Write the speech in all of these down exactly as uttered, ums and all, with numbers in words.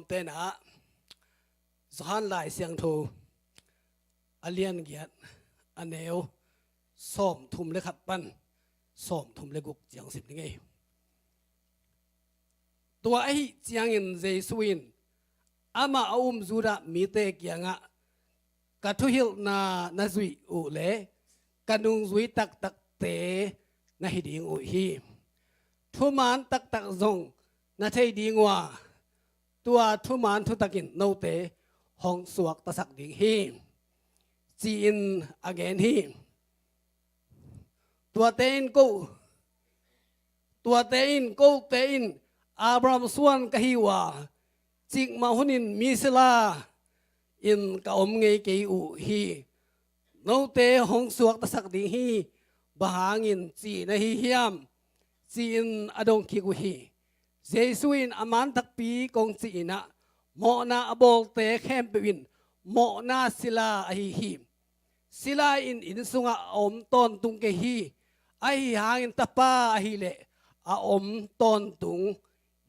Tenah Johan Lai Siangtho a lian giat, a neu sawmthum le khat pan sawmthum le guk ciang sim ding ei. Tua ahih ciangin Jesu in amah a um Judah mite kiangah, "Ka thuhilhna na zuih uh leh ka nungzui taktakte na hi ding uh hi. Thuman taktak zong na thei ding uh a, tua thuman thutakin note hong suaktasak ding hi," ci-in a gen hi. Tuate in ko, tuate in kote in Abraham suan ka hi uh a, cikmah hunin mi sila in ka om ngei kei uh hi. Note hong suaktasak ding hi, bang hangin ci na hi hiam? Ci-in a dong kik uh hi. Jesu in a man takpi kong cih in ah, mawhna a bawlte khempeuh in mawhna sila ahi hi. Sila in inn sungah a om tawntung kei hi. Ahi hangin Tapa ahileh a om tawntung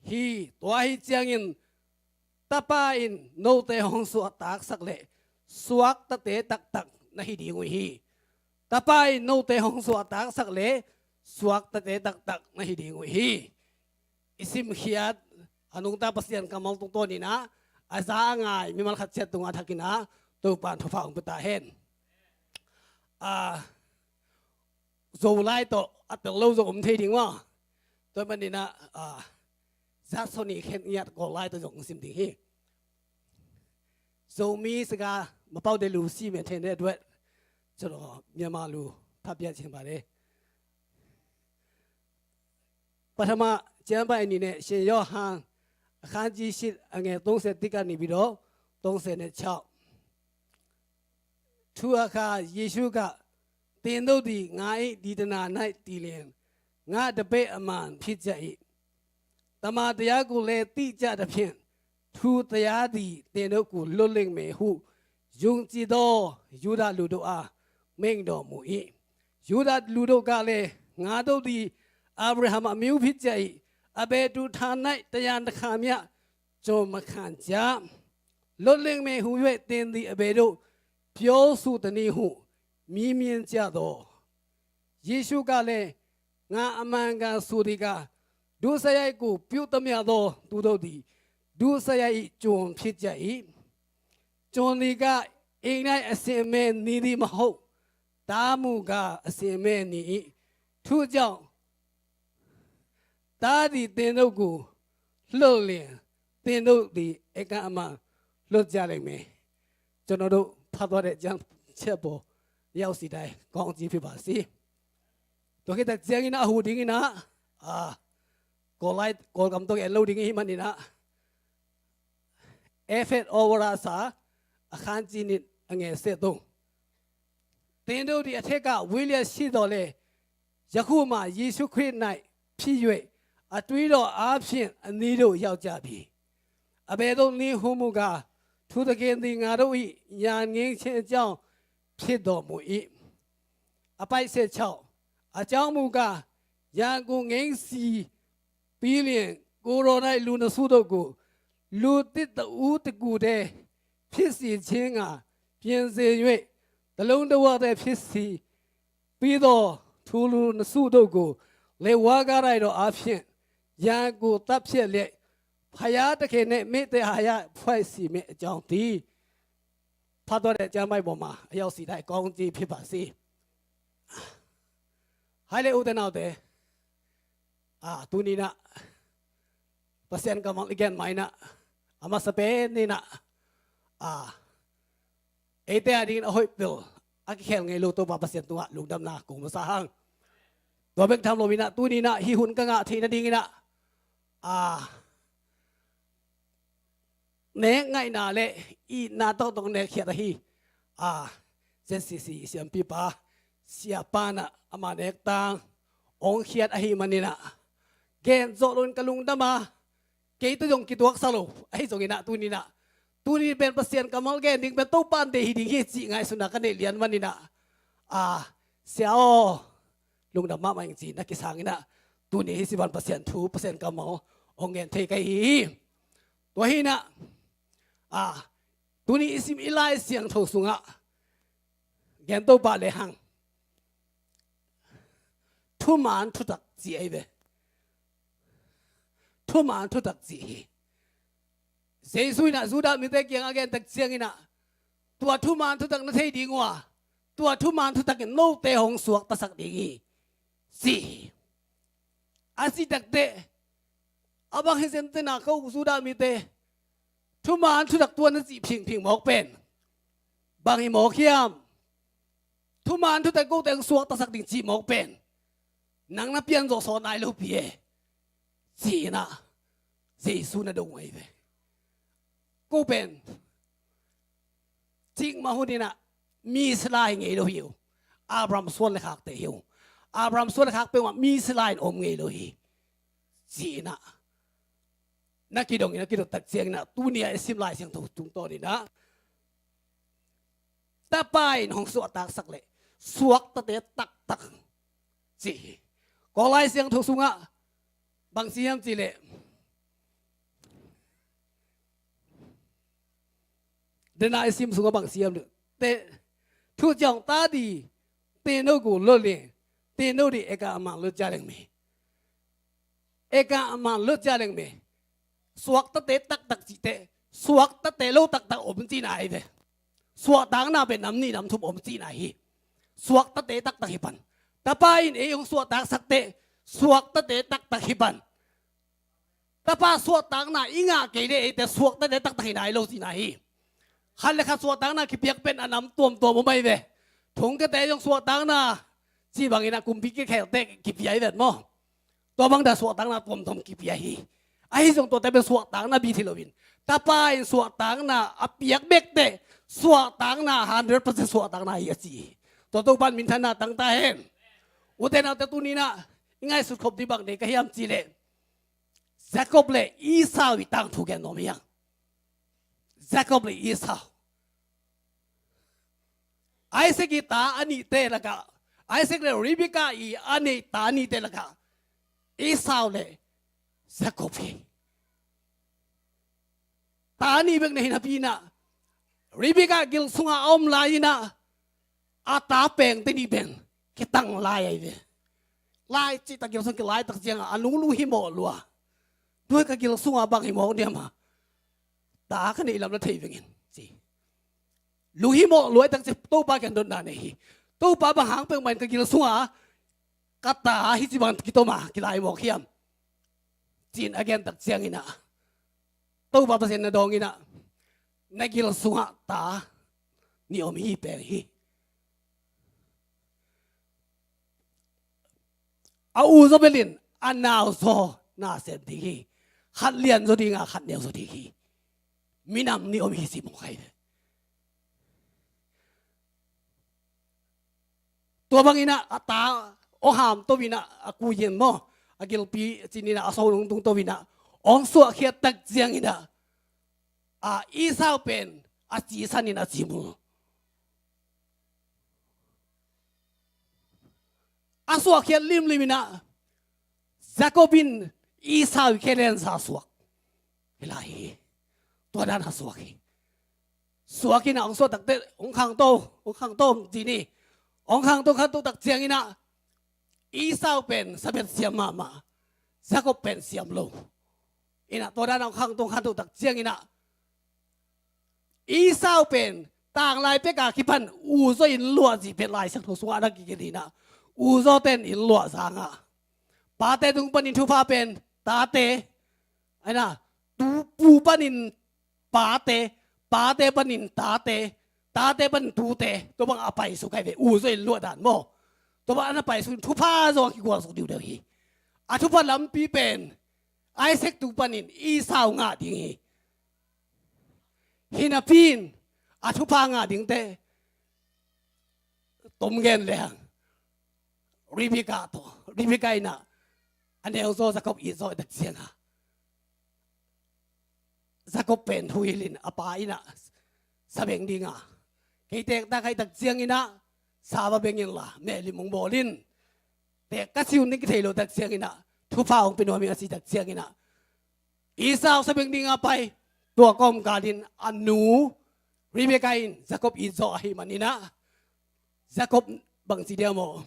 hi. Tua ahi ciangin Tapa in note hong suaktasak leh suaktate taktak na hi ding uh hi. Tapa in note hong suaktasak leh suaktate taktak na hi ding uh hi. I simkhiat a nungta Pasian kammal tungtawn in ah, a za a ngai mimal khat ciat tungah thakin ah, Topa'n thupha hong pia ta hen. A, Zolai tawh a tel lo zong om thei ding maw. Tua manin ah, a, za sawmnih khen ngiat Kawllai tawh zong sim ding hi. Zomi saka mapau de lu si me thei ne duet. Chalo Myanmar lu pha pia ching ba de. ပထမကျမ်းပိုဒ်အနေနဲ့ ရှင်ယောဟန်အခန်းကြီးရှစ်အငယ်သုံးဆယ့်တစ်ကနေပြီးတော့သုံးဆယ့်ခြောက်။ ထိုအခါယေရှုက၊ သင်တို့သည်ငါ၏ဒေသနာ၌တည်လျှင်ငါ့တပည့်အမှန်ဖြစ်ကြ၏။ သမ္မာတရားကိုလည်းသိကြသဖြင့်ထိုတရားသည်သင်တို့ကိုလွတ်လိမ့်မည်ဟုယုံကြည်သောယုဒလူတို့အားမိန့်တော်မူ၏။ ယုဒလူတို့ကလည်း၊ ငါတို့သည်အာဗြဟံအမျိုးဖြစ်ကြ၏။ အဘယ်သူထံ၌တရားတစ်ခါမျှကျွန်မခံကြ။ လွတ်လိမ့်မည်ဟု၍သင်သည်အဘယ်သို့ပြောဆိုသနည်းဟုမေးမြန်းကြသော်၊ ယေရှုကလည်း၊ ငါအမှန်အကန်ဆိုသည်ကား၊ ဒုစရိုက်ကိုပြုသမျှသောသူတို့သည်ဒုစရိုက်၏ကျွန်ဖြစ်ကြ၏။ ကျွန်သည်က၊ အိမ်၌အစဉ်အမြဲနေသည်မဟုတ်၊ သားမူကားအစဉ်အမြဲနေ၏။ ထို့ကြောင့်၊ သားသည်သင်တို့ကိုလွတ်လျှင်၊ သင်တို့သည်အကန့်အမှန်လွတ်ကြလိမ့်မည်။ ကျွန်တော်တို့ဖတ်သွားတဲ့ကျမ်းချက်ပေါ်ရောက်စီတိုင်းကောင်းကြီးဖြစ်ပါစေ။ ဒုက္ခိတကျမ်းကြီးနားအဟူဒင်းကြီးနား၊ အာ၊ ကော်လိုက်ကော်ကမ်တော့အလုပ်ဒင်းကြီးမှန်နေနား၊ အဲဖက်ဩဝါဒစာအခန်းကြီးနှစ်အငယ်ဆယ့်သုံး။ သင်တို့သည်အထက်ကဝေးလျက်ရှိသော်လည်း၊ ယခုမှာယေရှုခရစ်၌ဖြစ်၍၊ အသွေးတော်အားဖြင့်အနည်းသို့ရောက်ကြပြီ။ အဘယ်သို့နည်းဟုမူကား၊ ထိုသခင်သည်ငါတို့၏ညာငင်းခြင်းအကြောင်းဖြစ်တော်မူ၏။ အပိုဒ်ဆယ့်ခြောက်။ အကြောင်းမူကား၊ ရန်ကိုငင်းစီပြီးလျှင်၊ ကိုယ်တော်၌လူနှစ်စုတို့ကို၊ လူသစ်တဦးတကူတည်းဖြစ်စေခြင်းငှာပြင်ဆင်၍၊ တစ်လုံးတစ်ဝါတည်းဖြစ်စီပြီးသောထိုလူနှစ်စုတို့ကို၊ လက်ဝါးကပ်တိုက်တော်အားဖြင့်ရန်ကိုသတ်ဖြတ်လျက်၊ ဘုရားသခင်နှင့်မ့တရားရဖွဲ့စီမည်အကြောင်းတည်း။ ဖတ်သွားတဲ့ကျမ်းပိုဒ်ပေါ်မှာအရောက်စီတိုင်းကောင်းကြီးဖြစ်ပါစေ။ Hi le u te nau te. A, tuni-in ah Pasian kammal i gen ma-in ah, a masa pen-in ah, a, eite a dingin a hoih pen a kikhel ngei lo Topa Pasian tungah lungdamna kong masa hang. Tua bek tham lo-in ah tuni-in ah hih hun ka ngah theih nadingin ah, a, nek ngaihna le itna tawhtawh nekkhiat ahi, a, Z C C siampipa Sia Pan ah ama nek tang hong khiat ahih manin ah, gen zawh loin ka lungdam a, kei tawh zong kituaksa lo ahi zongin ah tuni-in ah, tuni pen Pasian kammal gen ding pen Topa deih hi ding hi cih ngaihsutna ka neih lian manin ah, a, Sia aw, lungdam mahmah ing ci-in a kisangin ah, tuni hih sivan Pasian thu, Pasian kammal hong gen thei ka hi hi. Tua hi-in ah, A, tuni i sim i Lai Siangtho sungah gen to pah lehang, thuman thutak ci ahi ve. Thuman thutak ci hi. Jesu in ah Judah mite kiangah a gen tak ciangin ah, tua thuman thutak na thei ding uh a, tua thuman thutak in note hong suaktasak ding hi, ci hi. A cih takteh, a bang hi zen tena ko Judah mite thuman thutak tua na cih phingphing mawk pen bang hi mawk hiam? Thuman thutak kote hong suaktasak ding cih mawk pen nang na pian zawh sawt nai lo pi e, ci-in ah Jesu na dong uh ahi ve. Ko pen cikmah hun in ah mi sila hi ngei lo hi uh. Abraham suan le khakte hi uh. Abraham suan le khak peuhmah mi sila in om ngei lo hi, ci-in ah na kidong in, na kidot tak ciangin ah tuni a i sim Lai Siangtho tungtawn in ah Tapa in hong suahtaksak leh suaktate taktak, ci hi. Ko Lai Siangtho sungah bang ci hiam cih leh, dena i sim sungah bang ci hiam cih leh, te, thu ciang ta di, te no gu lo le, te no di eka aman lo cia leng me. Eka aman lo cia leng me. Suaktate taktak cihte, suaktate lo taktak om cihna ahi ve. Suahtakna pen nam nih nam thum om cihna hi. Suaktate taktak hi pan. Tapa in ei hong suahtaksak teh suaktate taktak hi pan. Tapa suahtakna i ngah kei leh eite suaktate taktak hi nai lo cihna hi. Khat le khat suahtakna kipiak pen a nam tuamtuam om ahi ve. Thongkiate zong suahtakna ci bangin a kumpi kikhelte kipia ahi vet maw? Tua bang dan suahtakna tuamtuam kipia hi. Ahi zong tuate pen suahtakna bit hi loin, Tapa in suahtakna a piak bek teh suahtakna hundred percent suahtakna hi a ci hi. Tua Topa in minthanna tang ta hen. Ute naute, tuni-in ah i ngaihsut khop ding bang nei ka hiam cih leh, Jacob le Esau i tangthu gen nuam hi hang. Jacob le Esau. Isaac i ta a nihte lakah, Isaac le Rebekah i a neih ta a nihte lakah Esau le Jacob hi. Ta a nih bek na hi napi-in ah, Rebekah gil sungah a om lai-in ah a ta pengte nih pen kitang lai ahi ve. Lai cih tak gil sung kilai tak ciangah a nung lu hi mawh lua. Tua ka gil sungah bang hi mawk diam a, ta ka neih lam na thei vengin, ci. Lu hi mawh lua tak ciang Topa kiang dotna nei hi. Topa, bang hang peuhmah in ka gil sungah ka ta hi ci bang kitom a kilai mawk hiam, ci-in a gen tak ciangin ah, Topa Pasian na dawngin ah, na gil sungah ta nih om hi peng hi. A u zaw belin a nau zaw na sem ding hi. Khat lian zaw ding a, khat neu zaw ding hi. Minam nih om hi ci mawk hi. Tua bangin ah a ta hong hamto-in ah a kuiin maw, a gilpi cin-in ah a so nung tungto-in ah hong suahkhiat tak ciangin ah, a Esau pen a cisan in a cimul. A suahkhiat limlim in ah Jacob in Esau i khelensa suak hi lai hi. Tua dan a suak hi. Suak in ah hong suah takteh hong khangto, hong khangto ci ni. Hong khangto, khangto tak ciangin ah Esau pen sabet siam mahmah, Jacob pen siam lo. In ah tua dan hong khangto, khangto tak ciangin ah Esau pen tanglai pek a kipan uzaw inn luah cih pen Lai Siangtho sungah na kigen in ah, uzaw ten inn luah zangah pate tung panin thupha pen tate, ai na, tu, pu panin pate, pate panin tate, tate panin tute, tua bang a paisuk hi ve, uzaw inn luah dan maw. Tua bang a na paisuk in thupha zong a kigualsuk diudeu hi. A thupha lampi pen Isaac tu panin Esau ngah ding hi. Hi napi-in a thupha ngah dingte tom gen lehang, Rebekah tawh, Rebekah in ah a neuzaw Jacob itzaw tak ciangah, Jacob pen huhilhin a pa in ah sa beng ding a, kei teek ta kha tak ciangin ah sa va beng inla mehlim hong bawl in, teek ka ci un ding kithei lo tak ciangin ah thupha hong pia nuam ing a ci tak ciangin ah, Esau sa beng ding a pai, Tua kawmkal in a nu Rebekah in Jacob it zawh ahih manin ah, Jacob bangci dia maw,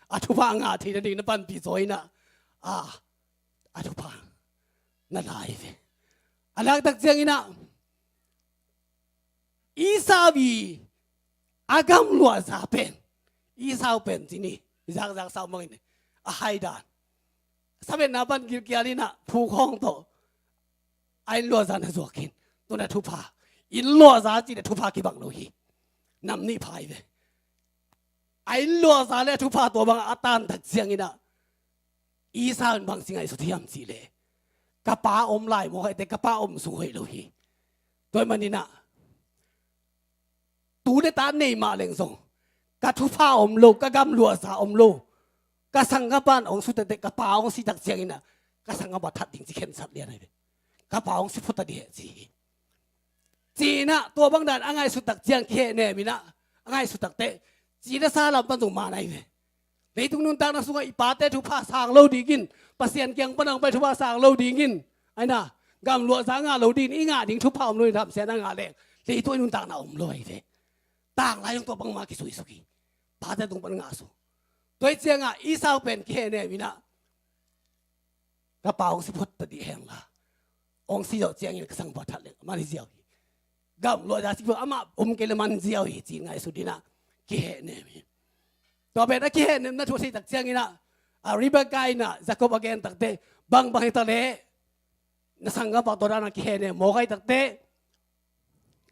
a thupha a ngah theih nading na panpih zaw in ah, a, a thupha na la hi ve. A lak tak ciangin ah, Esau i a gamluahza pen, Esau pen ci ni, zakzak sau mangin a hai dan. Savetna pan gilkial in ah, phukhawng tawh a innluahza na zuak khin. Tun a thupha, innluahza cih le thupha kibang lo hi. Nam nih pha hi ve. A innluahza le a thupha tua bang a tan tak ciangin ah, Esau in bangci ngaihsut hiam cih leh, ka pa om lai mawk ahih teh, ka pa om sung hoih lo hi. Tua ahih manin ah, tu le ta nei mah leng zong, ka thupha om lo, ka gamluahza om lo, ka sanggampa in hong sut tak teh, ka pa hong si tak ciangin ah, ka sanggampa that ding ci khensat lian ahi ve. Ka pa hong si phot ta dih ci hi. Ci in ah, tua bang dan a ngaihsut tak ciang kihehnem in ah, a ngaihsut tak teh, ci le sa lam pan zong man ahi ve. Leitung nuntakna sungah i pate thupha sang lo dingin, Pasian kiang pan a hong pai thupha sang lo dingin, ahi na, gamluahza ngah lo dingin, i ngah ding thupha om lo in, hamsiatna ngah leng, leitung i nuntakna om lo ahi ve. Tanglai zong tua bangmah kisuisuk hi. Pate tung pan ngah suk. Tua ahih ciangah Esau pen kihehnem in ah, ka pa hong si phot ta dih hen la, hong si zawh ciangin ka sanggampa that leng, a man hi ziau hi. Gamluahza si phot, amah om kei le man ziau hi ci-in ngaihsut in ah, kihehnem hi. Tua pen a kihehnemna thu a theih tak ciangin ah, a Rebekah in ah Jacob a gen tak teh, bangbang hi ta leh, na sanggampa tua dan a kihehnem mawk ahih tak teh,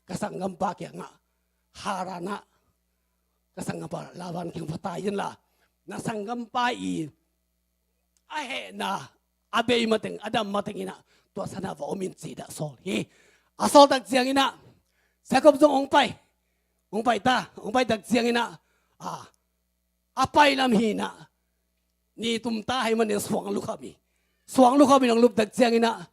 ka sanggampa kiangah, Haran ah ka sanggampa Laban kiang va tai in la, na sanggampa i a hehna a bei mateng, a dam mateng in ah, tua san ah va om in ci-in ah sawl hi. A sawl tak ciangin ah, Jacob zong hong pai, hong pai ta, hong pai tak ciangin ah, a, a pai lam hi in ah, ni tum ta ahih manin suang lukham hi. Suang lukham in hong lup tak ciangin ah,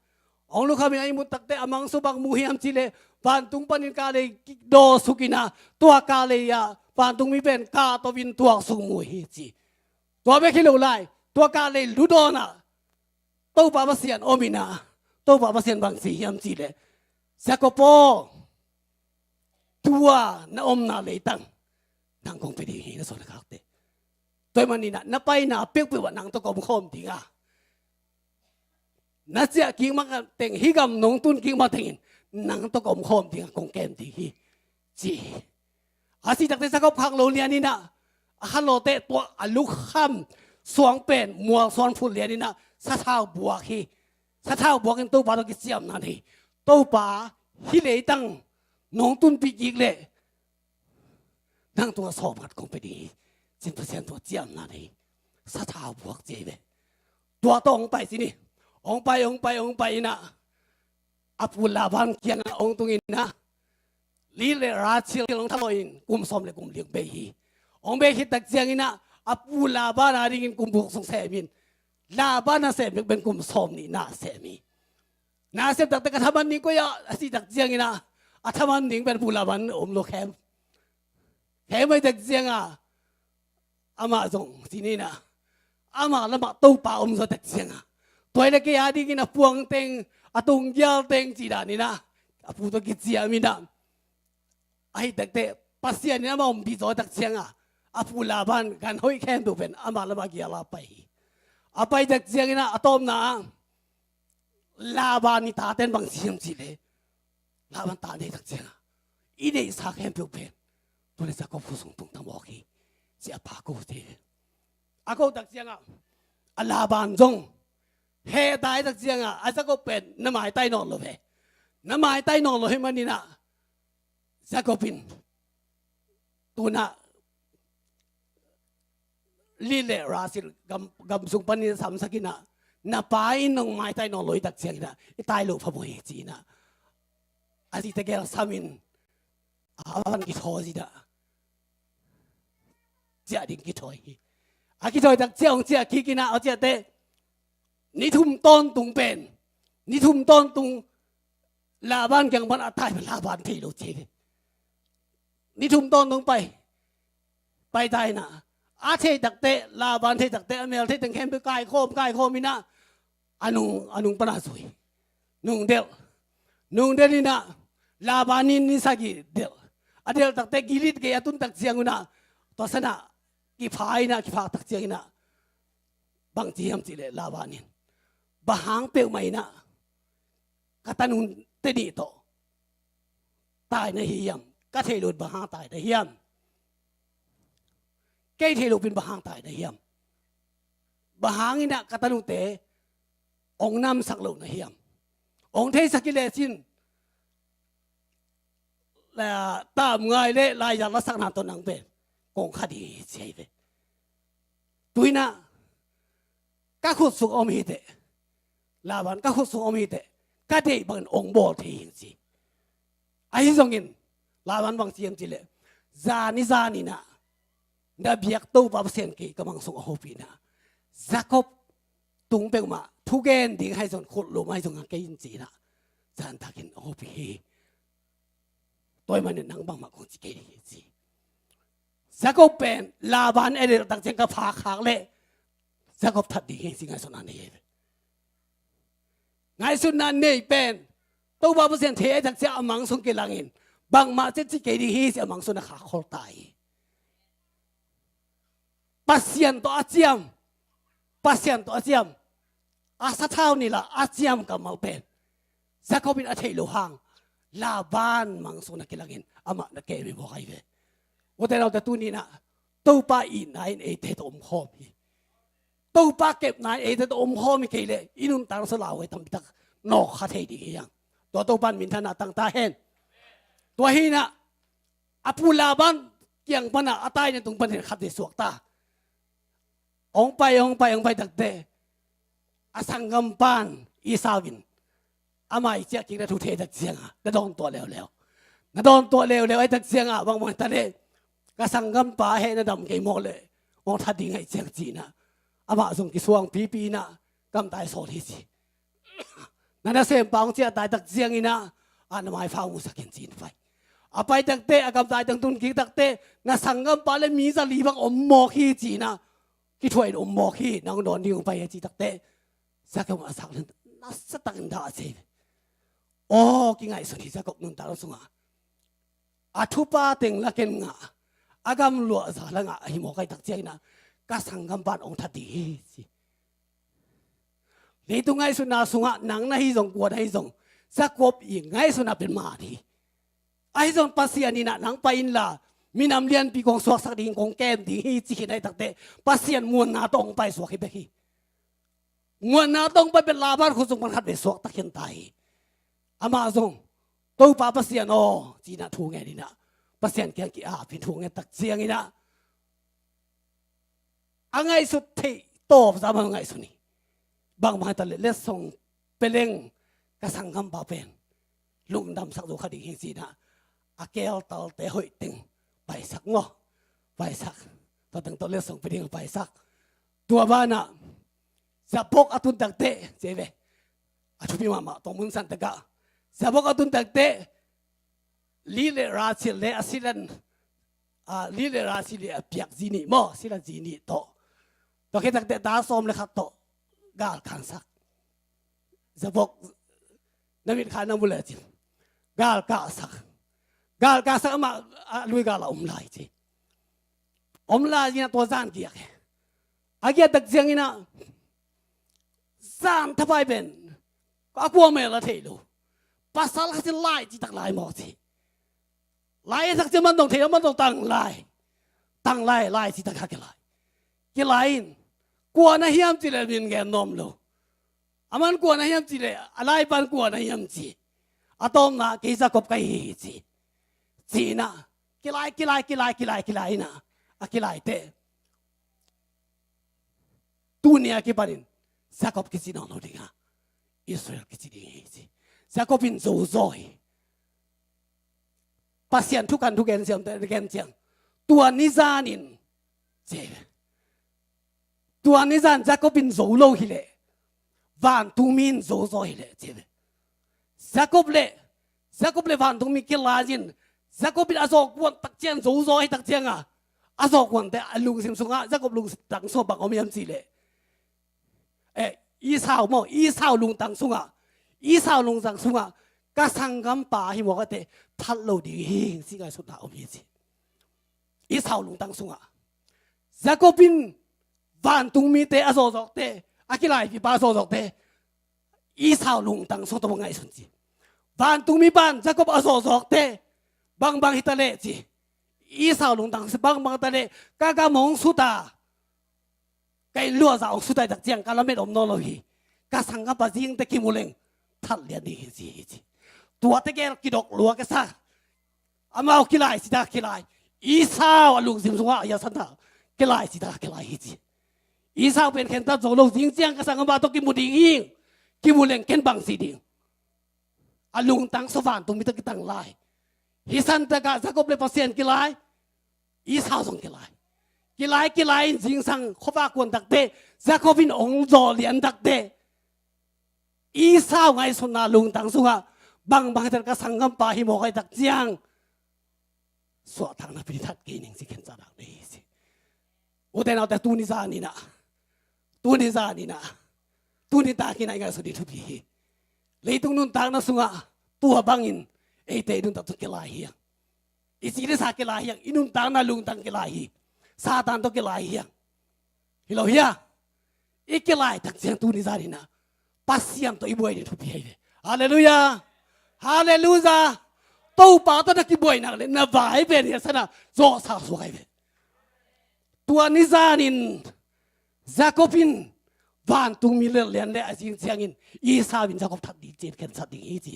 hong lukham in a ihmut tak teh, a mang sua bang mu hiam cih leh, vantung panin kalei daw suk in ah, tua kalei ah vantung mi pen kahto in tuaksuk mu hi ci. Tua bek hi lo lai, tua kalei ludawn ah Topa Pasian om in ah, Topa Pasian bangci hiam cih leh, Jacob aw, tua na omna leitang nang kong pia ding hi, na suan na khakte. Tua ahih manin ah, na paina peuhpeuh ah nang tawh ka om khawm ding a, na ciah kik mateng, hih gam nong tun kik matengin nang tawh ka om khawm ding a, kong kem ding hi, ci hi. A cih tak teh Jacob khak lo lian in ah, a khan lo teh tua a lukham suang pen mual suan phut lian in ah, sathau buak hi. Sathau buak in Topa tawh kiciamna nei. Topa, hih leitang nong tunpih kik leh, nang tungah sawm khat kong pia ding hi, ci-in Pasian tungah ciamna nei. Sathau buak ci hi ve. Tua tawh hong pai ci ni. Hong pai, hong pai, hong pai in ah, a pu Laban kiangah hong tung in ah, Leah le Rachel hong thalawh in kum sawm le kum li bei hi. Hong bei khit tak ciangin ah, a pu Laban adingin kum guk sung sem in, Laban nasem bek pen kum sawm nih nasem hi. Nasem tak teh ka thaman ding koi ah, a cih tak ciangin ah, a thaman ding pen pu Laban om lo khem. Khem ahih tak ciangah, amah zong ci ni in ah, amah lamah Topa om zaw tak ciangah, tua hi leh kei adingin a puang teng, a tunggial teng cih dan in ah, a pu tawh kiciam in ah, ahih tak teh Pasian in amah ompih zaw tak ciangah, a pu Laban gan hoih khempeuh pen amah lamah gial a pai hi. A pai tak ciangin ah, a tawpna ah, Laban i taten bang ci hiam cih leh, Laban ta nei tak ciangah, i neihsa khempeuh pen tua leh Jacob khut sung tung ta mawk hi, ci a pa ko te. A ko tak ciangah, a Laban zong heh ta hi tak ciangah, a Jacob pen na maitai nawn lo ve. Na maitai nawn lo ahih manin ah, Jacob in tu-in ah Leah le Rachel gam, gam sung panin samsak in ah, na pa in nong maitai nawn lo hi tak ciangin ah, i tai loh phamawh hi ci in ah, a zi tegel sam in, a van kithawi zi dah, ciah ding kithawi hi. A kithawi tak ciah hong ciah kik in ah, a ciah teh ni thum tawntung pen, ni thum tawntung Laban kiang pan a tai pen Laban thei lo ci hi. Ni thum tawntung pai, pai ta in ah, a thei tak teh, Laban thei tak teh, a mel thei teng khempeuh kaikhawm, kaikhawm in ah, a nung, a nung pan a zui. Nung delh. Nungden in ah Laban in ni sagih delh. A delh takte Gilead gei a tun tak ciangun ah, tua san ah kipha in ah, kiphak tak ciangin ah bang ci hiam cih leh Laban in, bang hang peuhmah in ah ka tanute nih tawh tai na hi hiam? Ka theih loh bang hang tai na hiam? Kei theih loh pen bang hang tai na hiam? Bang hangin ah ka tanute hong namsak lo na hiam? Hong theisak hi lecin, la, tam ngai le laizang lasakna tawh nang pen kong kha ding hi ci hi ve. Tu in ah ka khut sung om hi teh, Laban, ka khut sung om hi teh, ka deih bangin hong bawl thei hi ci. Ahi zongin Laban bang ci hiam cih leh, zan i zan in ah na biak Topa Pasian kei ka mang sung a hopih in ah, Jakob tung peuhmah thugen ding ahi zong, khut lum ahi zong a kei in ci in ah, zan takin a hopih hi. Tua ahih manin nang bangmah kong ci kei ding hi ci. Jakob pen Laban a delh tak ciang ka phak khak leh Jakob that ding hi ci ngaihsutna nei hi. Ngaihsutna nei pen Topa Pasian thei ahih tak ciang a mang sung kilangin bangmah ci ci kei ding hi ci a mang sung a khak khol ta hi. Pasian tawh a ciam, Pasian tawh a ciam, a sathau ni la a ciam kammal pen Jakob in a theih loh hang Laban mang sung a kilangin amah na kem hi mawk ahi ve. Ute naute, tuni in ah Topa itna in eite tawh om khawm hi. Topa kepna in eite tawh om khawm hi kei leh i nuntakna sung lauhuai tampi tak nawk kha thei ding hi hang. Tua Topa in minthanna tang ta hen. Tua hi in ah a pu Laban kiang pan ah a taina tung pan in khatvei suak ta. Hong pai, hong pai, hong pai takte a sanggampa in Esau in ama i ciah kik na thu thei tak ciangin na dawn tuah leuleu. Na dawn tuah leuleu ahih tak ciangin bang bang ta leh, ka sanggampa heh na dam kei mawk leh hong that ding ahih ciang ci in ah amah zong kisuang pipi in ah gamtai sawl hi ci. Na nasempa hong ciah tai tak ciangin ah, a na maipha hong musak in ci in pai. A pai takte, a gamtai tang tun kik takte, na sanggampa le mi zali bang om mawk hi ci in ah, kithuah in om mawk hi, nang dawn ding hong pai hi ci takte, Jakob a sak leh nasa takin dah a ci. Aw, kingaihsun hi Jakob nuntakna sungah. A thupha teng la ken ngah, a gamluah za la ngah ahi mawk ahih tak ciangin ah ka sanggampa in hong that ding hi ci. Leitung ngaihsutna sungah nang na hi zong, kua na hi zong, Jakob i ngaihsutna pen man hi. Ahi zong Pasian in ah nang pai inla, minam lianpi kong suaksak ding, kong kem ding hi ci khin ahih takte, Pasian muanna tawh hong pai suak hi bek hi. Muanna tawh hong pai pen Laban khut sung pan khatvei suak ta khin ta hi. Amah zong, Topa Pasian aw, ci in ah thu ngen in ah, Pasian kiang ki-ap in thu ngen tak ciangin ah, a ngaihsut theih tawp zah mah ngaihsun hi. Bang bang ta leh, letsong pia leng ka sanggampa pen lungdamsak zo kha ding hi ci in ah, a keltalte hoih teng paisak maw. Paisak. Tua teng tawh letsong pia ding paisak. Tua banah Jabbok a tun takte, ci ve. A thupi mahmah, tua mun san takah Jabbok a tun takte, li le Rachel le a silan, a, li le Rachel le a piak zi nih maw, silan zi nih tawh. Tua khit takte ta sawm le khat tawh galkansak. Jabbok na mit kha na mu lecin galkahsak. Galkahsak, amah a lui gal a om lai ci. Om lai ci in ah tua zan giak hi. A giak tak ciangin ah zan thapai pen a kua mel a thei lo. Pasal khat ci lai ci tak lai maw ci. Lai a tak ciang man dong thei lo, man dong tang lai. Tang lai, lai ci tak kha kilai. Kilai in kua na hiam ci leh min gen nuam lo. A man kua na hiam ci leh, a laipan kua na hiam ci. A tawpna kei Jakob ka hi hi ci. Ci in ah kilai, kilai, kilai, kilai, kilai in ah, a kilaite, tuni a kipanin Jakob kici nawn lo ding a, Israel kici ding hi ci. Jakob in zo zaw hi. Pasian thukan thugen siamte gen ciang, tua ni zanin, ci. Tua ni zan Jakob in zo lo hileh, vantungmi in zo zaw hileh, ci. Jakob le, Jakob le vantungmi kilai in, Jakob in a zawh kuan tak ciang zo zaw hi tak ciangin, a zawh kuante a lungsim sungah, Jakob lungtang sungah bang om hiam cih leh, eh, Esau maw, Esau lungtang sungah, Esau lungtang sungah ka sanggampa hi mawk a teh that lo ding hi, ci ngaihsutna om hi ci. Esau lungtang sungah Jacob in vantungmite a zawhzawhte, a kilaipipa a zawhzawhte Esau lungtang sungah tua bang ngaihsun ci. Vantungmipa in Jacob a zawhzawhte bangbang hi ta leh ci. Esau lungtang sungah bangbang ta leh ka gam hong sut a, ka inn luahzah hong sut a, tak ciang ka lamet om nawn lo hi. Ka sanggampa zingteh kimu leng that lian ding hi ci hi ci. Tuate gel kidok lua ka sa. Amau kilai ci ta kilai. Esau a lungsim sungah a hiasan ta kilai ci ta kilai hi ci. Esau pen khentat zo lo, zing ciang ka sanggampa tawh kimu ding hi. Kimu leng ken bang ci ding. A lungtang sungah vantungmi tawh kitang lai. Hih san takah Jacob le Pasian kilai, Esau zong kilai. Kilai kilai in zingsang khuavak kuan tak teh, Jacob in hong zawh lian tak teh, Esau ngaihsutna lungtang sungah bangbang hi ta leh ka sanggampa hi mawk a, tak ciang suahtakna pi ding, that kei ning ci, khentatna nei hi ci. Ute naute, tuni zan in ah, tuni zan in ah, tuni tak in ah i ngaihsut ding thupi hi. Leitung nuntakna sungah tua bangin eite i nuntak tawh kilai hi hang. I ci le sa kilai hi hang, i nuntakna lungtang kilai hi. Satan tawh kilai hi hang. Hi lo hia? I kilai tak ciang tuni zan in ah Pasian tawh i buai ding thupi hi ve. Halleluiah. Halleluiah. Topa tawh na kibuai nak leh na vai pen hiasan ah zawhsa suak hi ve. Tua ni zan in Jacob in vantungmi lel lian leh a zing ciangin Esau in Jacob that ding ci, khensat ding hi ci.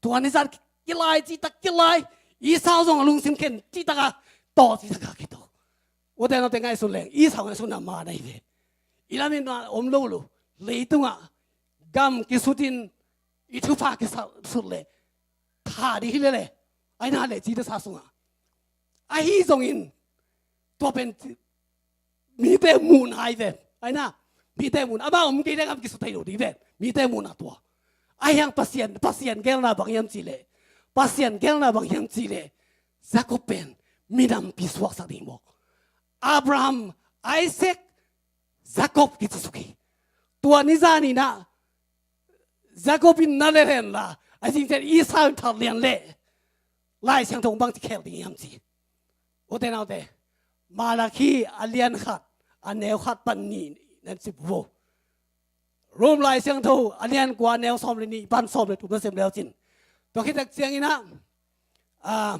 Tua ni zan kilai ci ta kilai, Esau zong a lungsim khen ci ta ka, taw ci ta ka kito. Ute naute, ngaihsun leng Esau ngaihsutna man ahi ve. I lam in om lo lo. Leitungah gam kisut in i thupha kisut leh that ding hi leh leh, ahi na leh ci ta sa sungah. Ahi zongin tua pen mite muhna hi ve. Ahi na, mite muhna. Amah om kei leh gam kisut thei lo ding ve. Mite muhna tua. Ahi hang Pasian, Pasian gelna bang hiam cih leh, Pasian gelna bang hiam cih leh, Jacob pen minampi suaksak ding mawk. Abraham, Isaac, Jacob kici suk hi. Tua ni zan in ah Jacob in na lel hen la, a zing ciang Esau in that lian leh Lai Siangtho bang ci khel ding hiam ci. Ute naute, Malakhi a lian khat, a neu khat pan nih nan sim vo. Rom Lai Siangtho a lian kua, a neu sawm le nih pan sawm le thum na sim leu cin. Tua khit tak ciangin ah, ah,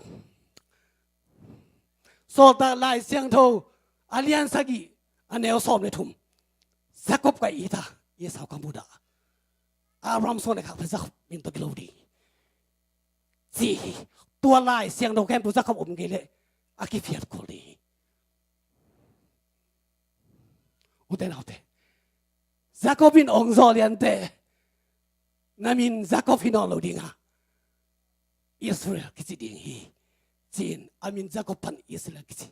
Sawltak Lai Siangtho a lian sagih, a neu sawm le thum. Jacob ka it a, Esau ka mudah. Abraham suan leh khak pen Jacob min tawh kilo ding ci hi. Tua Lai Siangtho khempeuh Jacob om kei leh a kiphiat kul ding hi. Ute naute, Jacob in hong zawh lian teh na min Jacob hi nawn lo ding a, Israel kici ding hi, ci-in a min Jacob pan Israel kici.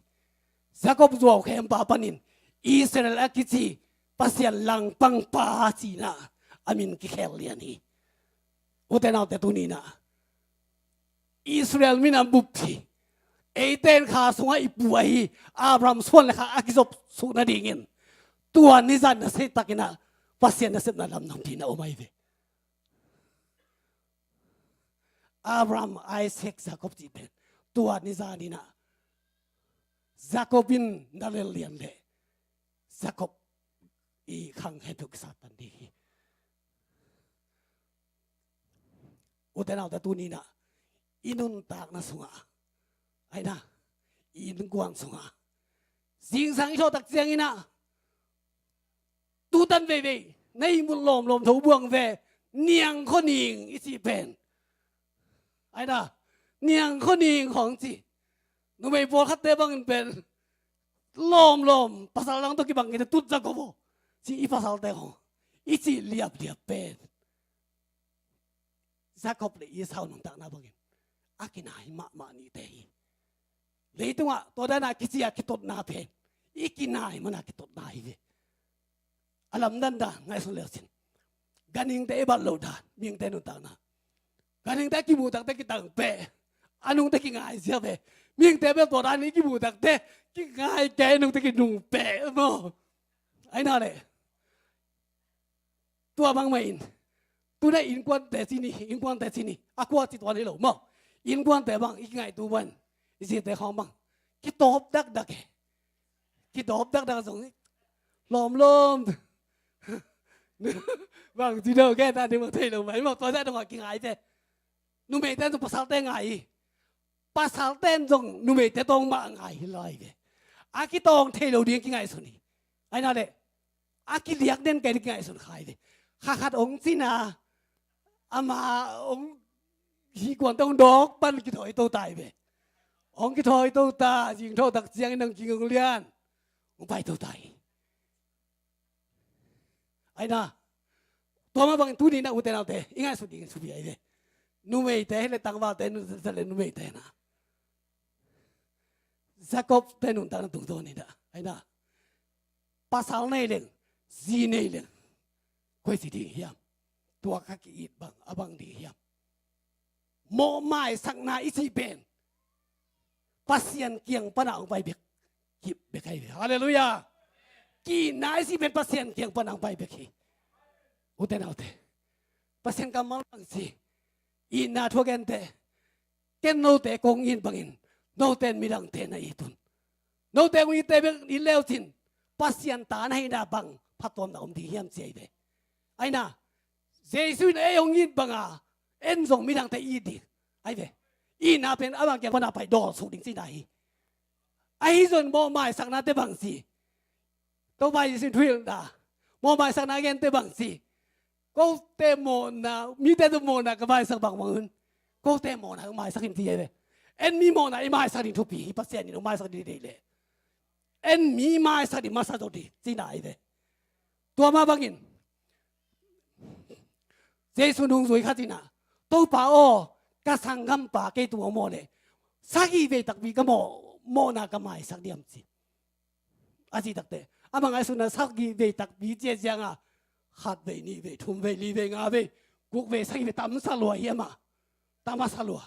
Jacob zuau khempa panin Israel a kici, Pasian langpangpa ci-in ah a min kikhel lian hi. Ute naute, tuni in ah Israel minam bup hi. Eite in kha sungah i pu ahi Abraham suan le khak a kizop suk nadingin tua ni zan in ah sei takin ah Pasian nasepna lamdang pi na om ahi ve. Abraham, Isaac, Jacob cih pen tua ni zan in ah Jacob in na lel lian leh Jacob i khang khempeuh kisat pan ding hi. Ute naute, tuni in ah i nuntakna sungah, ahi na, i innkuan sungah zingsang i thawh tak ciangin ah tutan veivei na ihmut lawmlawm tho buang ve, niang khaw ning i cih pen, ahi na, niang khaw ning khawng ci. Numei pawlkhatte bangin pen lawmlawm, pasal dang tawh kibang kei teh tut Jacob aw, ci i pasalte khawng i cih liapliap pen Jacob le Esau nuntakna bangin a kinai mahmah nihte hi. Leitungah tua dan a kici a kitotna pen i kinai man a kitotna hi ve. A lamdang dan ngaihsun leu cin, ganhingte i bat loh dan, mihingte nuntakna. Ganhingte a kimuh tak teh kitang peh, a nung teh kingai ziau ve. Mihingte bel tua dan i kimuh tak teh kingai kei, a nung teh kinung peh maw. Ahi na leh tua bangmah in Tuna innkuante ci ni, innkuante ci ni. A kua ci tuan hi lo maw. Innkuante bang i kingaihtu ban, i zite khawng bang kitawp dakdak e. Kitawp dakdak zong lawmlawm bang ci deuh ke ta ding bang thei lo mai maw. Tua zah dongah kingai te. Numeite zong pasalte ngai hi. Pasalte zong numeite tawng mah ngai hi lai ve. A kitawng thei lo ding kingaihsun hi. Aina le a kiliak den kai ding kingaihsun khai ve. Kha khat hong cina ama hong hih kuante hong dawk pan kithawi to tai ve. Hong kithawi to ta, zing tho tak ciangin nang king hong lian hong pai to tai. Aina, tua mah bangin tuni na ute naute i ngaihsut dingin supi ai ve. Numeite hi le tangvalte, nu le numeite na. Jacob te nuntakna tungtawn hi na. Aina, pasal nei leng, zi nei leng, koi ci ding hiam? Tua ka ki-it bang a bang ding hiam? Mawh maisakna i cih pen Pasian kiang pana hong pai bek, kip bek ahi ve. Halleluiah. Ki-itna i cih pen Pasian kiang pana hong pai bek hi. Ute naute, Pasian kammal bang ci, itna thu a gente, ken note kong it bangin note in midangte na it un. Note kong itte bek it leucin Pasian ta na hihna bang phattuamna om ding hiam ci ahi ve. Aina, Jesu in ei hong it banga en zong midangte it ding ahi ve. Itna pen amah kiang pana pai dawlsuk ding cihna hi. Ahi zong mawh maisaknate bang ci? Topa Jesu in thuhilhna, mawh maisakna a gente bang ci? Kote mawhna, mite tawh mawhna ka maisak bangbang un, kote mawhna ka maisak in ci ahi ve. En mi mawhna i maisak ding thupi hi. Pasian in hong maisak ding deih leh en mi maisak ding masa zo ding cihna ahi ve. Tua mah bangin Jesu nungzui khat in ah, Topa aw, ka sanggampa kei tungah mawh leh sagih vei takpi ka mawh, mawhna ka maisak diam ci. A cih takteh amah ngaihsutna sagih vei takpi ci a ciangah khat vei, nih vei, thum vei, li vei, nga vei, guk vei, sagih vei tamsa lua hi amah. Tamsa lua.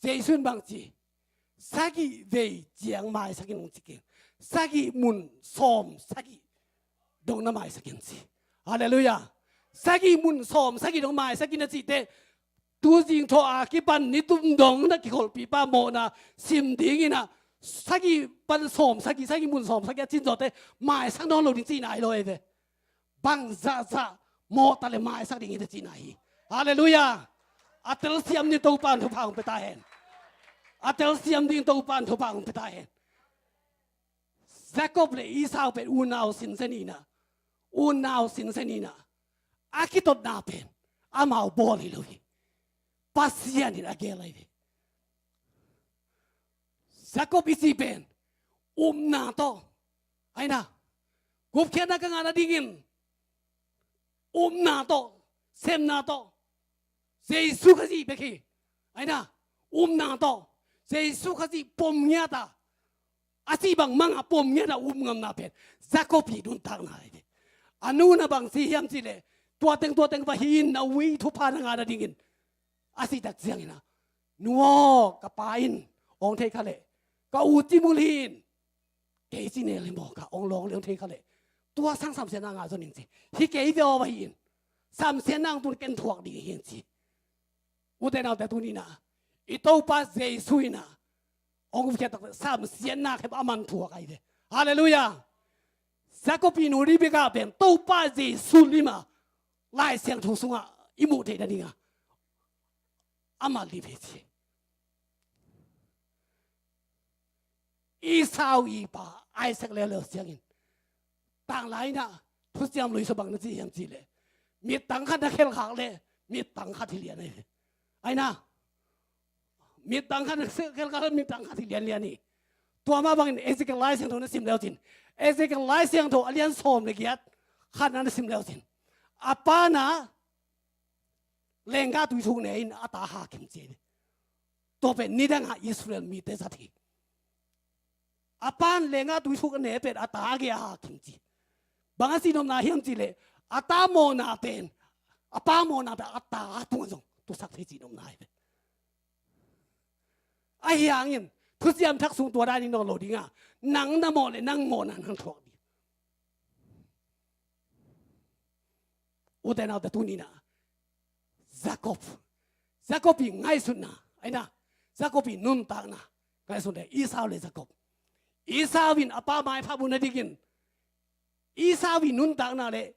Jesu in bang ci? Sagih vei ciang maisak in hong ci keng. Sagih mun sawm sagih dong na maisak in ci. Halleluiah. Sagih mun sawm sagih dong maisak in a cihteh, tu zing thaw a kipan nitum dong na kikholhpihpa mawhna sim dingin ah sagih pan sawm sagih, sagih mun sawm sagih a cin zawhte maisak nawn lo ding cihna hi lo ei ve. Bang zahzah mawh ta le maisak ding hi te cihna hi. Halleluiah. A telsiam ding Topa in thupha hong pia ta hen. A telsiam ding Topa in thupha hong pia ta hen. Jacob le Esau pen unau sinsen in ah, unau sinsen in ah, a kitotna pen amau bawl hi lo hi. Pasian in a gel ahi ve. Jacob i cih pen upna tawh, aina, gupkhiatna ka ngah nadingin upna tawh, semna tawh, Jesu Khazih bek hi. Aina, upna tawh, Jesu Khazih pom ngiat a, a cih bang mang a pom ngiat a up ngamna pen Jacob i nuntakna ahi ve. A nu in ah bang ci hiam cih leh, tua teng tua teng va hih in, na u i thupha na ngah nadingin a cih tak ciangin ah, nu aw, ka pa in hong thei kha leh ka u cimul hi in, kei ci nel hi maw, ka hong lawng le hong thei kha leh tua sang samsiatna ngah zaw ning ci. Hi kei ve aw, va hih in, samsiatna hong tun ken thuak ding hi in ci. Ute naute, tuni in ah i Topa Jesu in ah hong gupkhiat tak samsiatna khempeuh aman thuak ahi ve. Halleluiah. Jacob i nu Rebekah pen Topa Jesu lim a Lai Siangtho sungah i muh theih nadingah amah lim hi ci. Esau i pa Isaac leuleu ciangin tanglai in ah thuciam luisa bang na ci hiam cih leh, mittang khat na khelkhak leh mittang khat hi lian ahi ve. Aina, mittang khat na khelkhak leh mittang khat hi lianlian hi. Tua mah bangin Ezekiel Lai Siangtho na sim leucin, Ezekiel Lai Siangtho a lian sawm le giat khat na na sim leucin, a pa in ah lenggah tuithuk ne in a ta hakim ci hi. Tua pen nidang a Israel mite zat hi. A pa in lenggah tuithuk a ne pen a ta a gei a hakim ci. Bang a cihnopna hiam cih leh, a ta mawhna pen, a pa mawhna pen a ta tungah zong tusak thei cihnopna hi pen. Ahi hangin thuciam thak sung tua dan in nawn lo ding a, nang na mawh leh nang mawhna nang thuak ding. Ute naute, tuni in ah Jacob. Jacob i ngaihsutna, aina, Jacob i nuntakna ngaihsun le Esau le Jacob. Esau in a pa maipha bu na dingin, Esau i nuntakna le,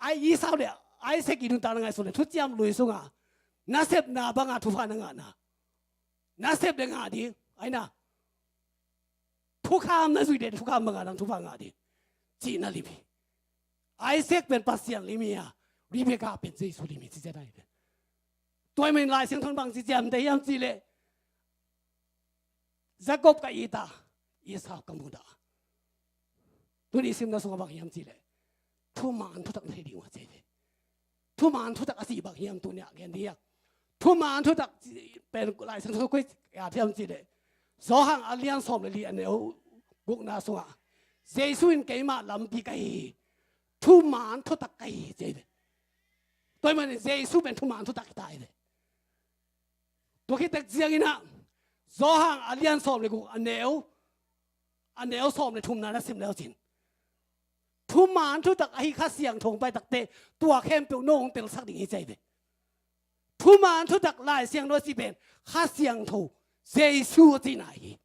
ai Esau le Isaac i nuntakna ngaihsun le, thuciam lui sunga nasepna banga thupha na ngahna, nasep le ngah ding, aina, thukham na zuih le thukham banga nang thupha ngah ding, cihna lim hi. Isaac pen Pasian lim hi a, Rebekah pen Jesu lim hi, ci ciat ahi pen. Tua ahih manin Lai Siangtho in bang ci ciamteh hiam cih leh, Jacob ka it a, Esau ka mudah. Tuni simna sungah bang hiam cih leh, thuman thutak na hi ding uh a ci hi. Thuman thutak a cih bang hiam tuni a gen ding hiam? Thuman thutak pen Lai Siangtho koi a hiam cih leh, Johan a lian sawm le li a neu gukna sungah, Jesu in keimah lampi ka hi hi, thuman thutak ka hi hi, ci hi. Tua ahih manin Jesu pen thuman thutak hi ta hi ve. Tua khit tek ciangin ah, Johan a lian sawm le guk a neu, a neu sawm le thumna na sim le uh cin, thuman thutak ahi Kha Siangtho hong pai takteh, tua khempeuh no hong telsak ding hi, ci hi ve. Thuman thutak Lai Siangtho a cih pen Kha Siangtho, Jesu a cihna hi.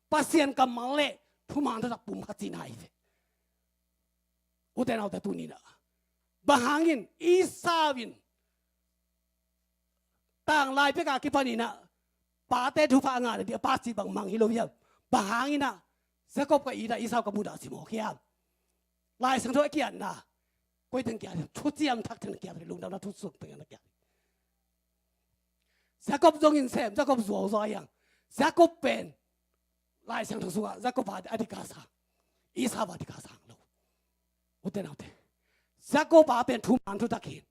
Pasian kammal le thuman thutak pum khat cihna hi ve. Ute naute, tuni-in ah, bang hangin Esau in tanglai pek a kipan in ah, pate thupha a ngah nading a pa cih bang mang hi lo hiam? Bang hangin ah, Jacob ka it a, Esau ka mudah ci mawk hiam? Lai Siangtho a kiatna, koi teng kiat, thuciam thak teng kiat, lungdamna thu sung teng kiat. Jacob zongin sem, Jacob zuau zaw a hiang. Jacob pen Lai Siangtho sungah Jacob a, a dik a sang, Esau a dik a sang lo. Ute naute, Jacob a pen thuman thutak hi.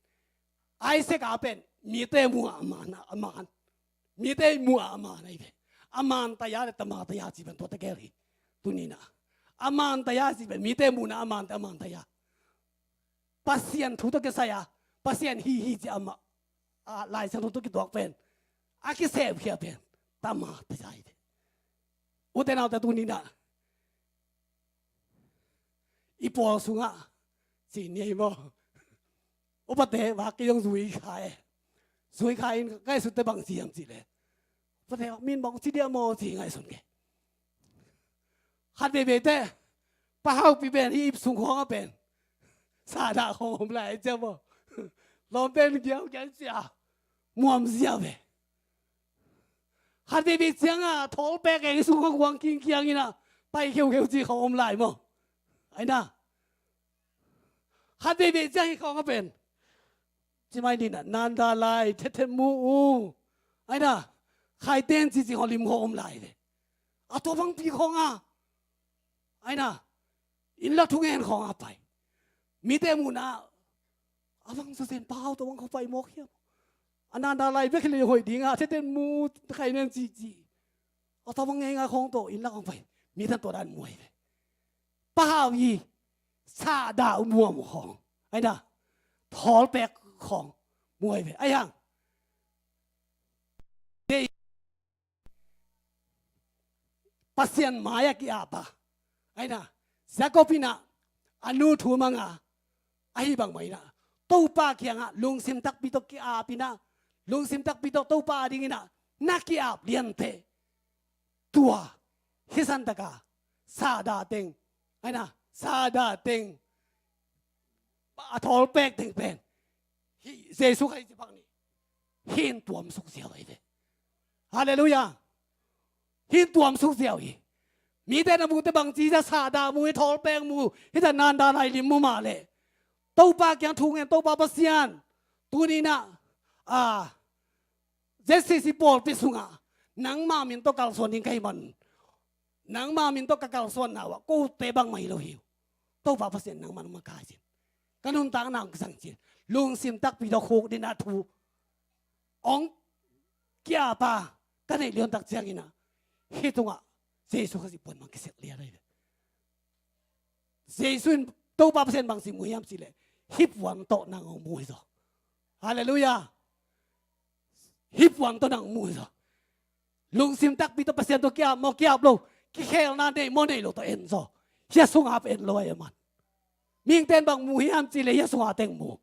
Isaac a pen mite mu a a man, a man. Mite mu a a man ahi ve. A man taya le tama taya ci pen tua tegel hi. Tuni-in ah, a man taya ci pen mite muhna a man, a man taya. Pasian thu tawh kisai a, Pasian hi hi ci a mah, a, Lai Siangtho tawh kituak pen, a kisepkhia pen tama taya hi ve. Ute naute, tuni-in ah, i pawl sungah ci ni ei maw, upate vak kei zong zui kha e. Zui kha in ngaihsut teh bang ci hiam cih leh, upate vak min bang ci diam maw ci ngaihsun kei. Khat veivei teh, Pa Hau Pi pen hih ip sung khawng ah pen sahdah khawng om lai ciang maw, lawm pen giaugiau cia, muam zia ve. Khat veivei ciang a thawl pek eng sung khawng kuang kingkiang in ah pai kheukheu ci khawng om lai maw? Aina, khat veivei ciang hih khawng ah pen ci mai ding ah, nanda lai, thethet mu uh, aina, khaiten cici khawng lim khawng om lai ve. A tua bangpi khawng ah, aina, inn lak thungen khawng ah pai. Mite muhna a bang zawzen, Pa Hau tua bang khawng pai mawk hiam? A nanda lai bek hi leh hoih ding a, thethet mu, khaiten cici, a tua bang ngeingai khawng tawh inn lak khawng pai. Mite in tua dan mu ahi ve. Pa Hau i sahdah muam khawng, aina, thawl pek khawng mu ahi ve. Ahi hang, Pasian mai-ah ki-ap a, aina, Jacob in ah a nu thu mang a, ahi bangmah in ah Topa kiangah lungsim takpi tawh ki-ap in ah, lungsim takpi tawh Topa ading in ah na ki-ap lianteh, tua hih santak a sahdah teng, aina, sahdah teng, a thawl pek teng pen hih Jesu Khazih cih bang ni, hih in tuamsuk ziau ahi ve. Halleluiah. Hih in tuamsuk ziau hi. Mite na mu teh bang ci, sahdah mu hi, thawl pek mu hi, hih ta nanda lai lim mu mah leh, Topa kiang thu ngen, Topa Pasian, tuni-in ah, a, Z C C pawlpi sungah nangma min tawh kalsuan ding ka hih man, nangma min tawh ka kalsuanna uh ah kote bangmah hi lo hi uh. Topa Pasian nangma nungma kai cin, ka nuntakna hong kisang cin, lungsim takpi tawh khukdin a thu hong ki-ap a ka neih liantak ciangin ah, hih tungah Jesu Khazih puan mang kisik lian ahi ve. Jesu in, Topa Pasian bang ci mu hiam cih leh, hih puan tawh nang hong mu hi zaw. Halleluiah. Hih puan tawh nang hong mu hi zaw. Lungsim takpi tawh Pasian tawh ki-ap maw, ki-ap lo, kikhelna nei maw, nei lo tawh en zaw. Hih a sungah en lo ahi a man. Mihingte in bang mu hiam cih leh hih a sungah teng mu.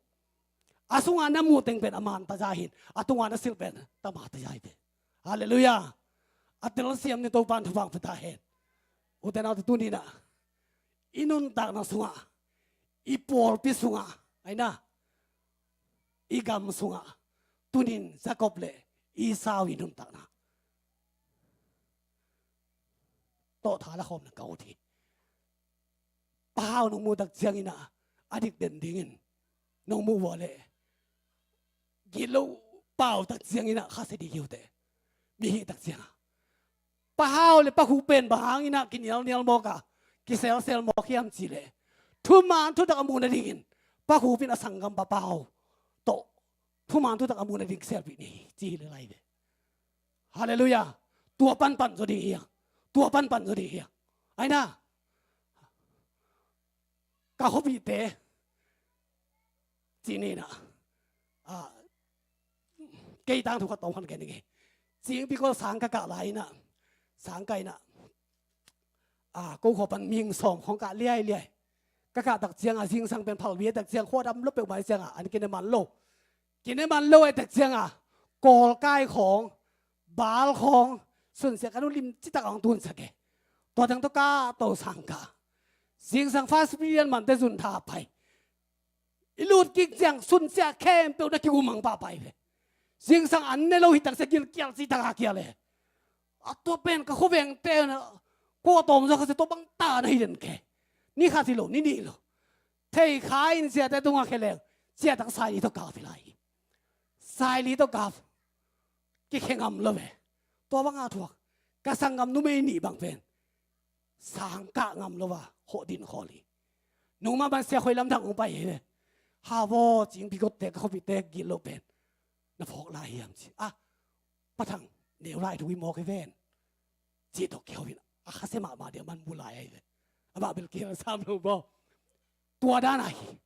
A sunga na muh teng pen a man ta za hi in, a tunga na silh pen ta ma ta za hi ve. Halleluiah. A telsiam ni Topan thupha pia ta hen. Ute naute, tuni-in ah i nuntakna sungah, i pawlpi sungah, aina, i gam sungah, tuni-in Jacob le Esau i nuntakna tawh tha la khawm na ka ut hi. Pa hau nong muh tak ciangin ah a dik den dingin nong muh vua leh, gilo pau tak ciangin ah khasia ding hi uh teh. Mi hih tak ciangah Pa hau le Pa Khup pen bang hangin ah kinialnial mawk a, kiselsel mawk hiam cih leh, thuman thutak a muh nadingin Pa Khup in a sanggampa Pa hau tawh thuman thutak a muh nading kiselpih ni hi, ci hi le lai ve. Halleluiah. Tua panpan zaw ding hi hang. Tua panpan zaw ding hi hang. Aina, ka khuapihte, ci ni na. Ah, kei tangthu khat tawm khat gen ing e. Cingpi kua sang ka kah lai-in ah, sang kah in ah, ah, ko khua pan mihing sawm khawng kah liailiai. Ka kah tak ciangah zingsang pen phalbi a tak ciang khua dam lo peuhmah a ciangah an kine man lo. Kine man lo a tak ciangah kawlkai khawng, bal khawng, sunsia ka nu limci tak a hong tunsak e. Tua teng tawh kahto sang kah. Zingsang first period mante zun tha pai. I lut kik ciang sunsia khempeuh na kigumang pahpai ve. Zingsang an ne lo hi tak sia gilkial ci tak a kial e. A tua pen ka khuavengte na kua tawm zaw kha sia tua bang ta na hi den ke. Ni khat hi lo, ni nih lo. Thei kha in siate tungah khe leng, sia tak saili tawh kap hi lai hi. Saili tawh kap. Kikhe ngam lo ve. Tua bang a thuak. Ka sanggam numei nih bang pen sang kah ngam lo a, khawh din khawl hi. Nungmah bang sia khoi lamdang hong pai hi ve. Hau aw, Cingpi Khup te, ka khuapihte gilo pen na phawk lai hiam ci. Ah, Pa Thang, neu lai thu i mawk hi ven. Ci tawh kiho in, a khasia mahmah dia man mu lai ahi ve. Amah bel kihel sam lo baw. Tua dan ahi.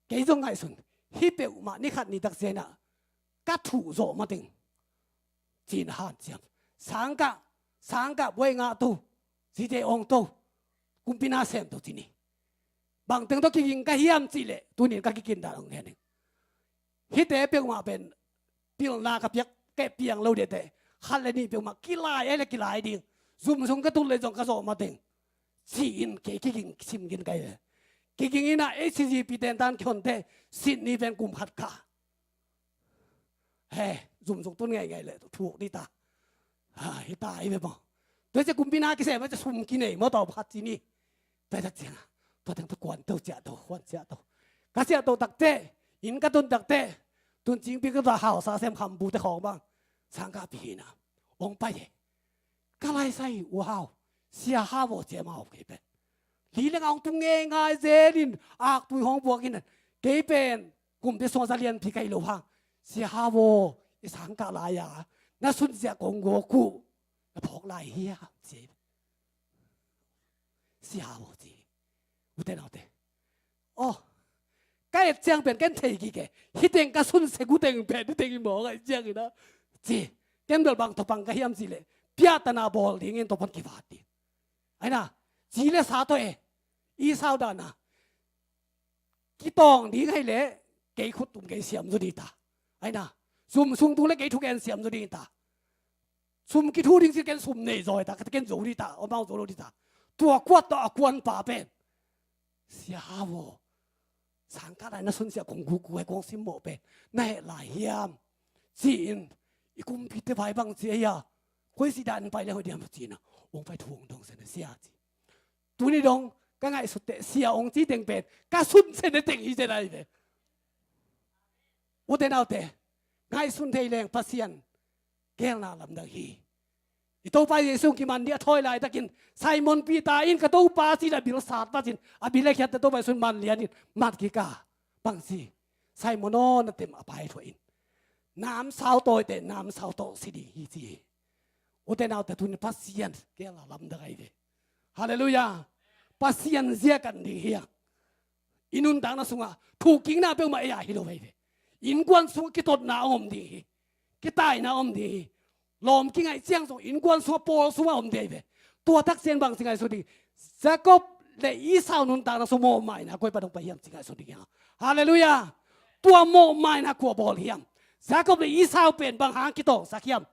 Kei zong ngaihsun. Hih peuhmah ni khat ni tak sia in ah ka thuh zawh mateng, ci-in a hanciam. Sang kah, sang kah buai ngah to, zite awng to, kumpi na sem to ci ni. Bang teng tawh kiging ka hiam cih leh, tuni-in ka kikin dan hong gen ing. Hihte peuhmah pen pilna ka piak, kei piang lo ding teh, khat le nih peuhmah kilai, ei le kilai ding. Zum sung ka tun le zong ka zawh mateng, ci-in kei kiging sim gin ka hi ve. Kiging in ah H C G P ten tan kihon teh, Sydney pen kum khat kah. He, zum sung tun ngeingei leh thuk ding ta. Ha, hi ta hi ve maw. Tua ciang kumpi na kisem a ciang sum kinei maw, tawm khat ci ni. Tua tak ciangah, tua teng tua kuan to ciah to, kuan ciah to. Ka ciah to tak teh, inn ka tun tak teh, tun Cingpi Khup a hausa sem kham bu te khawng bang sang kah pi hi na. Hong pai e. Ka laisai uh hau, Sia Hau aw ci a, amau kei pen li le ngau tung ngeingai zel in, aktui hong buak in, kei pen kumpi sungah za lianpi ka hi lo hang, Sia Hau aw, i sang kah lai-a na sunsia kong gawk uh na phawk lai hiam ci. Sia Hau aw ci. Ute naute, aw, ka et ciang pen ken thei kik e. Hih teng ka sunsia uh teng pen hih teng hi mawk ahih ciangin ah, ci. Ken bel bang tawpang ka hiam cih leh, piahtana bawl dingin tawpan kivat ding. Aina, ci le sa tawh e. Esau dan a, kitawng ding ahih leh kei khut tum kei siam zaw ding ta. Aina, zum sung tung le kei thugen siam zaw ding ta. Sum kithu ding ci ken sum nei zaw ta, ka ken zo ding ta, amau zo lo ding ta. Tua kuat tawh a kuanpa pen, Sia Hau aw, sang kah lai na sunsia kong guk uh hi, kong simmawh pen na heh lai hiam? Ci-in, i kumpite vai bang ci ei a, koi si dan pai le hoih diam ci-in ah, hong pai thu hong dong sia na sia ci. Tuni dong ka ngaihsut teh, sia hong ci teng pen ka sunsia na teng hi zen ahi ve. Ute naute, ngaihsun thei leng Pasian geelna lamdang hi. I Topa Jesu kiman ding a thawi laitakin Simon Peter in, "Ka Topa," ci-in a bil sat patin, a bil a khiat teh Topa Jesu in man lianin mat kik a, bang ci, "Simon aw, na tem a pai thuah in. Namsau tawite namsau tawh si ding hi," ci hi. Ute naute, tuni Pasian geelna lamdang ahi ve. Halleluiah. Pasian zia kan ding hi a. I nuntakna sungah thukikna peuhmah ei a hi lo ahi ve. Innkuan sungah kitotna a om ding hi. Kitaina a om ding hi. Lawm kingaih ciang zong innkuan sungah, pawl sungah om ding ahi ve. Tua tak ciang bang ci ngaihsun ding, Jacob le Esau nuntakna sung mawhmaina koi pan hong pai hiam ci ngaihsun ding hi a. Halleluiah. Tua mawhmaina kua bawl hiam? Jacob le Esau pen bang hang kitawngsak hiam?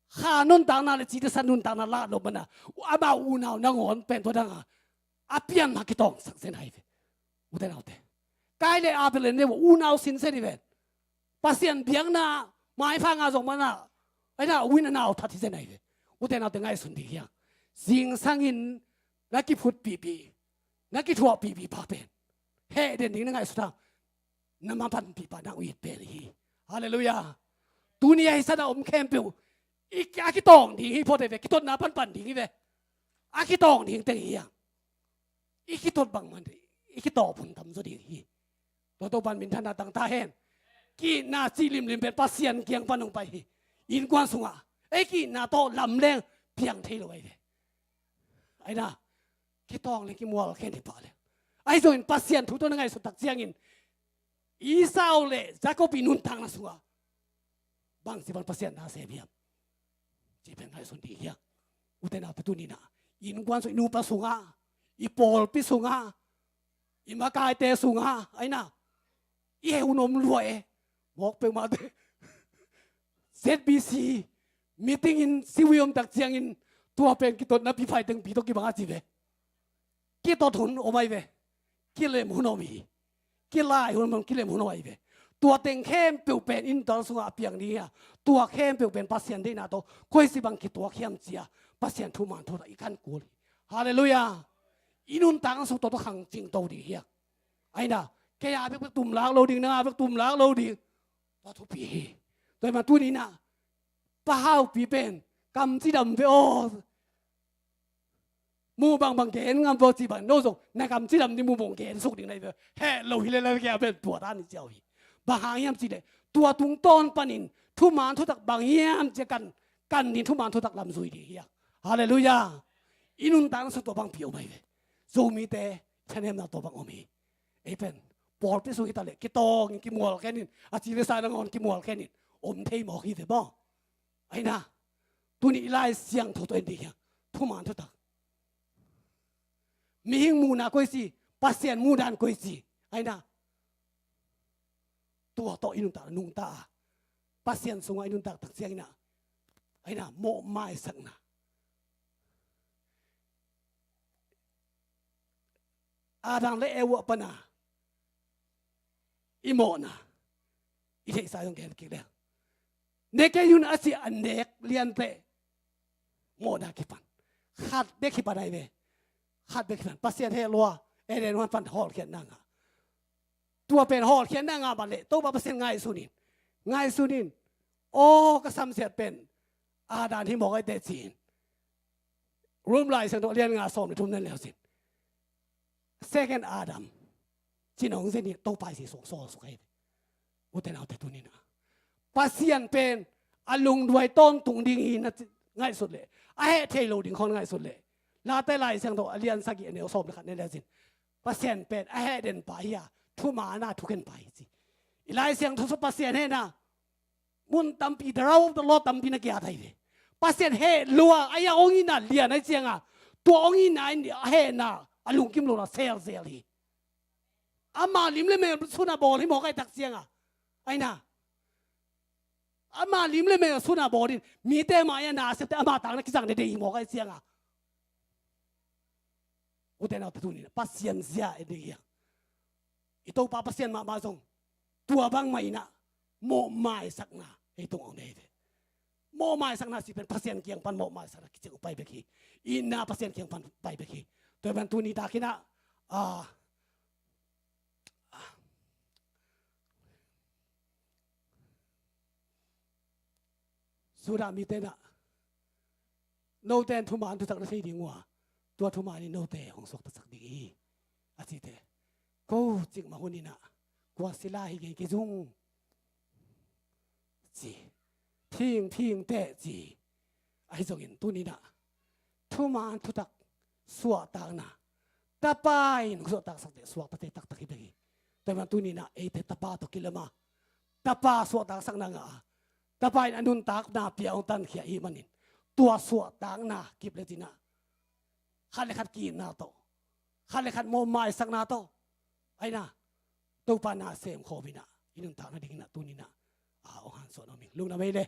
Kha nuntakna le citisa nuntakna lah lo mana, amau unau nangawn pen tua danga a pianna kitawngsak zen ahi ve. Ute naute, Kain le Abel le neu unau sinsen hi ven. Pasian biakna maipha nga zong mana, aina uin a nau that hi zen ahi ve. Ute naute, ngaihsun ding hiang. Zingsangin na kiphut pipi, na kithuah pipi pa pen heh den ding na ngaihsun hang. Na mapanpih pa nang uh it pel hi. Halleluiah. Tuni a hi sana om khempeuh i, a kitawng ding hi phot hi ve. Kitotna panpan ding hi ve. A kitawng ding teng hi a, i kitot bang man i kitawp hun tam zaw ding hi. Tua Topan minthanna tang ta hen. Ki-itna cih limlim pen Pasian kiang pan hong pai hi. Innkuan sungah ei ki-itna tawh lamleng piang thei lo ahi ve. Aina, kitawng leng kimual khen hi pah leng. Ahi zongin Pasian thu tawh na ngaihsut tak ciangin Esau le Jacob i nuntakna sungah bang ci bang Pasian na sem hiam? Ci pen ngaihsun ding hiang. Ute naute, tuni-in ah innkuan sung, i nupa sungah, i pawlpi sungah, i makaite sungah, aina, i heh hun om lua e. Mawk peuhmahte Z B C meeting in siwi om tak ciangin tua pen kitotna pi phai teng pi tawh kibang a ci ve. Kitot hun om ahi ve. Kilem hun om hi. Kilai hun om, kilem hun om ahi ve. Tua teng khempeuh pen i nuntak sungah a piang ding hi a, tua khempeuh pen Pasian deihna tawh koi si bang kituak hiam ci a, Pasian thuman thu tawh i kan kul hi. Halleluiah. I nuntak sung tawh tawh khang cingto ding hi a. Aina, kei a bek bek tumlak lo ding, nang a bek tumlak lo ding. Tua thupi hi. Tua hi mah tuni-in ah Pa Haupi pen kam cidam ve aw. Mu bangbang gen ngam ve aw ci bang, no zong na kam cidam ding, mu bang gen suk ding na hi ve. Heh lo hi lel a, kei a pen tua ta ni ciau hi. Bang hang hiam cih leh tua tungtawn panin thuman thutak bang hiam ci a kan, kan ding thuman thutak lam zui ding hi a. Halleluiah. I nuntak sung tua bangpi om ahi ve. Zomite thanemna tua bang om hi. Ei pen pawlpi sung hi ta leh kitawng in kimual khen in, a ci le sa nangawn kimual khen in om thei mawk hi ve maw. Aina, tuni i Lai Siangtho tawh en ding hiang. Thuman thutak. Mihing muhna koi si, Pasian muhdan koi si. Aina, tua tawh i nuntak nungta a, Pasian sungah i nuntak tak ciangin ah, aina, mawhmaisakna. Adam le Eva pana i mawhna i theihsa zong gen kik leng. Nek kei un a ci a, nek lian teh mawhna kipan. Khat bek kipan ahi ve. Khat bek kipan. Pasian heh lua, Eden huan pan hawlkhiatna ngah. Tua pen hawlkhiatna ngah mah leh Topa Pasian ngaihsun in. Ngaihsun in. Aw, ka samsiat pen Adam hi mawk ahi teh ci-in. Rom Lai Siangtho a lian nga sawm le thum na en le uh cin, second Adam cin hong zen hi, Topa i si sawlsuk ahi ve. Ute naute, tuni-in ah Pasian pen a lungduai tawntung ding hi na ngaihsut leh, a heh thei lo ding khawng ngaihsut leh, Late Lai Siangtho a lian sagih a neu sawm le khat na en le uh cin, Pasian pen a heh den pa hi a, thumanna thukhen pa hi ci. I Lai Siangtho sung Pasian hehna mun tampi, the row of the Lord tampi na kiat ahi ve. Pasian heh lua, a ya hong itna lian ahi cianga, tua hong itna in a hehna a lungkim lo na selzel hi. Ama lim le mel suna bawl hi mawk ahi tak cianga, aina, ama lim le mel suna bawl in mite mai-ah na a siate ama tangna kizang dede hi mawk ahi cianga. Ute naute, tuni-in ah Pasian zia en ding hiang. I Topa Pasian mahmah zong tua bangmah in ah mawhmaisakna ei tung hong nei ve. Mawhmaisakna cih pen Pasian kiang pan mawhmaisakna kicing uh pai bek hi. Itna Pasian kiang pan pai bek hi. Tua hi pan tuni takin ah, ah, ah, Judah mite in ah, note in thuman thutak na thei ding uh a, tua thuman in note hong suaktasak ding hi, a cite. Ko cikmah hun in ah, kua sila hi gen kei zong ci, thingthing teh ci. Ahi zongin tuni-in ah thuman thutak suahtakna, Tapa in hong suahtaksak teh suakta thei taktak hi bek hi. Tua hi mah tuni-in ah eite Tapa tawh kilem a, Tapa suahtaksakna ngah a, Tapa in a nuntakna pia hong tankhia ahih manin, tua suahtakna kip le cin ah khat le khat ki-itna tawh, khat le khat mawhmaisakna tawh, Aina, Topa na sem khawm inah i nuntak nading inah tuni inah a hong hansuah nuam ing. Lungdam ei le.